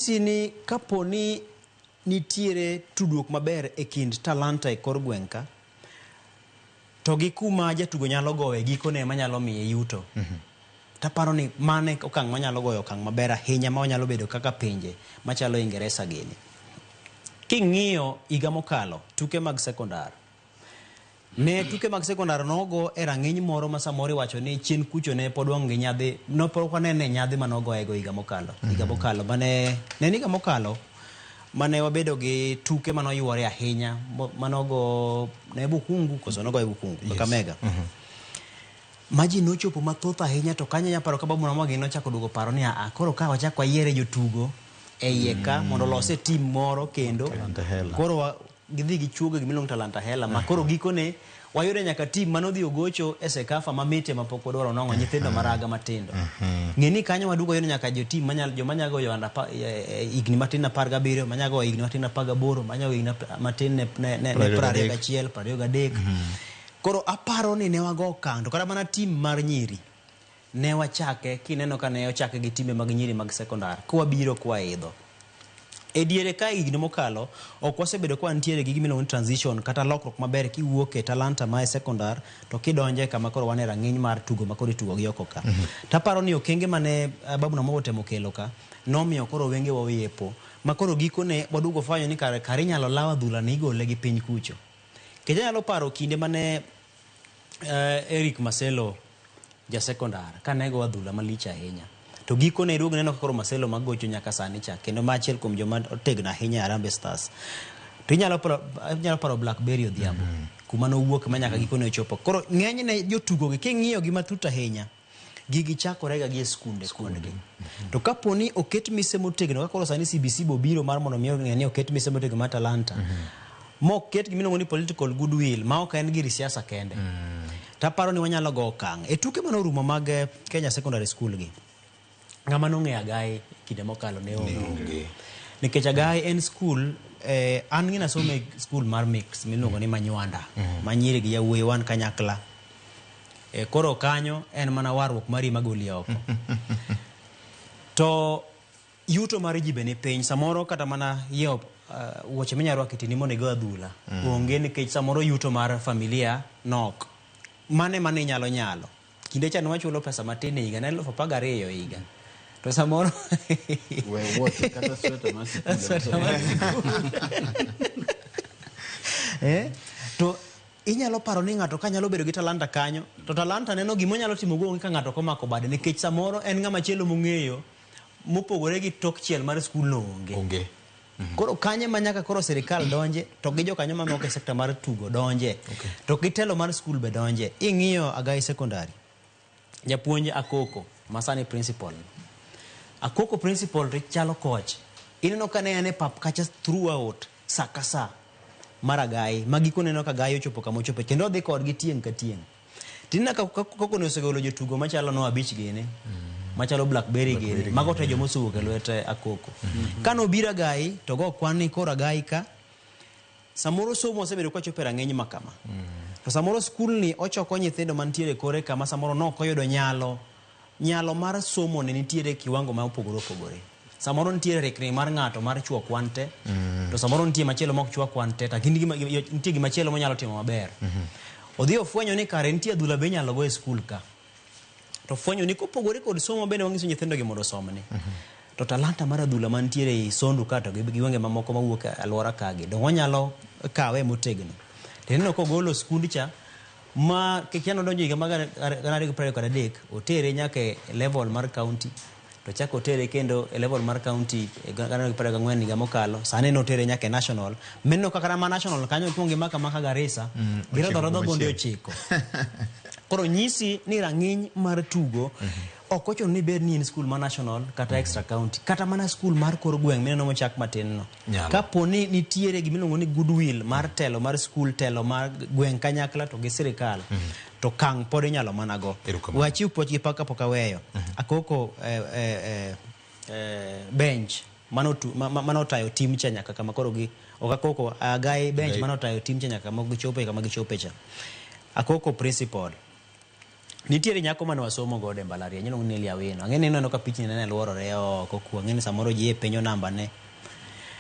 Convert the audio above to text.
Nyisi ni kapo ni nitiere tudruok maber e kind talanta e kor gweng' ka to gi kuma jatugo nyalo gowe gikone manyalo miye yuto. Taparo ni mano e okang' manyalo goyo okang' maber ahinya ma wanyalo bedo kaka pinje machalo Ingeresa gini. King'iyo higa mokalo tuke mag sekondar Ne tuke mag sekondar nogo e rang'iny moro ma samoro iwacho ni chien kucho ne pod wang' gi nyadhi no pok wanene nyadhi mane ogoyego higa mokalo. Higa mokalo mane ne en higa mokalo mane wabedo gi tuke mane oyuore ahinya mane ogo ne Bukungu koso nogo e Bukungu Kakamega. Ma ji nochopo mathoth ahinya to kanyo anyalo paro ka Babu Namwagi nochako duogo paro ni aa koro ka wachak wayiere jotugo e iye ka mondo olose team moro kendo Talanta Hela. koro wa, gidhi gichuogo gima iluongo ni Talanta Hela ma koro gikone wayudo nyaka team mane odhi ogocho e Sekafa mamit ema pok wadwaro nwang'o nyithindo maraga matindo. Ng'e ni kanyo waduogo yudo nyaka jo team manyalo joma nyalo goyo under higni matin 17, manyalo goyo higni matin 18, manyalo goyo higni matin ne 21, 23. Koro aparo ni ne wago okang' to kata mana team mar nyiri ne wachake kineno ka ne ochake gi timbe mag nyiri mag sekondar kwabiro kwaidho. E diere ka higni mokalo ok wasebedo ka wantiere gi gima iluongo ni transition kata lokruok maber kiwuok e talanta ma e sekondar to kidonjo e kama koro wan e rang'iny mar tugo ma koro itugo gi oko ka. Taparo ni okenge mane Babu Namwamba otemo kelo ka nomiyo koro wengewa oyepo ma koro gikone waduogo fwenyo ni kare kare inyalo law adhula ni igole gi piny kucho. Nikech anyalo paro kinde mane Eric Marcelo ja sekondar kane go adhula malich ahinya. To gikone iduogo ineno ka koro Marcelo magocho nyaka sani cha kendo ma achiel kuom joma otegno ahinya e Harambee Stars. To inyalo paro, inyalo paro Blackberry Odhiambo kuma nowuok ma nyaka gikone ochopo. Koro ng'enyne jotugo gi king'iyo gi matut ahinya gigi chakore ga gi e skunde kuondgi. To kapo ni oket mise motegno kaka koro sani CBC bobiro mar mondo mi ong'e ni oket mise motegno mar talanta. Moket gima iluongo ni political goodwill ma ok en gir siasa kende. Taparo ni wanyalo go okang'. E tuke mane orumo mag Kenya Secondary School gi, ng'ama nong'eyo Agai kinde mokalo ne onge. Nikech Agai en school, an ng'e nasomo e school mar mix miluongo ni Manywanda, ma nyiri gi yawuoyi wan kanyakla. Koro kanyo en mana warruok mari magoli oko. To yuto mar ji be ni piny, samoro kata mana yiewo wuoche minyalo rwako e tiendi mondo igo adhula onge nikech samoro yuto mar familia nok. Mano ema ne inyalo nyalo. Kinde cha ne wachulo pesa matin e higa, ne en 12,000 e higa. To samoro We wuoche kata sweta mar sikul. Sweta mar sikul. To inyalo paro ni ng'ato ka nyalo bedo gi talanta kanyo, to talanta neno gima onyalo timo go onge ka ng'ato ok omako bade nikech samoro en ng'ama chielo mong'eyo mopogore gi tok chiel mar skul no onge. Onge. Koro kanyo ema nyaka koro sirikal donje to gi jokanyo mamoko e sekta mar tugo donje. To gi telo mar skul be donje. Ing'iyo Agai Secondary, japuonj Akoko ma sani principal. Akoko principal to chalo coach. Ineno ka ne en e pap kacha throughout sa ka sa mar Agai ma gikone ineno ka Agai ochopo kama ochope kendo odhi kodgi tieng' ka tieng'. Tineno ka Koko ne osegolo jotugo machalo Noah Beach gini, machalo Blackberry gini, mago te joma osewuok e lwet Akoko. Kane obiro Agai to go kwan ni koro Agai ka samoro somo osebedo kwachopo e rang'iny ma kama. To samoro skul ni ochoko nyithindo mantiere kore kama samoro nok oyudo nyalo nyalo mar somo ne nitiere kiwango ma opogore opogore. Samoro nitiere rikni mar ng'ato mar chwo kwan te, to samoro nitie machielo mok chwo kwan te, to nitie gimachielo monyalo timo maber. Odhi ofwenyo ni kare nitie adhula be inyalo go e skul ka. To ofwenyo ni kopogore kod somo bende wang'iso nyithindo gi mondo osomni. To talanta mar adhula mantiere ei Sondu ka to gi gwenge mamoko mawuok e alwora ka gi, dong wanyalo kawe motegno. To ineno kogolo skund cha, ma kia nodonjo higa mar 2023, otere nyaka e level mar county, to chak otere kendo e level mar county e 2024 higa mokalo, sani notere nyaka e national. Mineno ka kata ma national kanyo ikuongo imako amaka Garissa, girodho rodho gonde ochiko. Koro nyisi ni rang'iny mar tugo ok ochuno ni bed ni in skul ma national kata extra county, kata mana skul mar kor gweng' mineno mochak matin no. Kapo ni nitiere gima iluongo ni goodwill mar telo mar skul, telo mar gweng' kanyakla to gi sirikal, to kang' pod inyalo mana go. We achiw puoch gi pak kapok aweyo. Akoko bench mano otayo team cha nyaka kama koro gi ok Akoko, Agai bench mano otayo team cha nyaka kama gichope kama gichope cha. Akoko principal. Nitiere nyako mane wasomo godo e mbalariany iluongo ni Nelly Awino. Ang'e ni ineno ka pichni ne luorore oko ku ang'e ni samoro ji e penjo namba ne.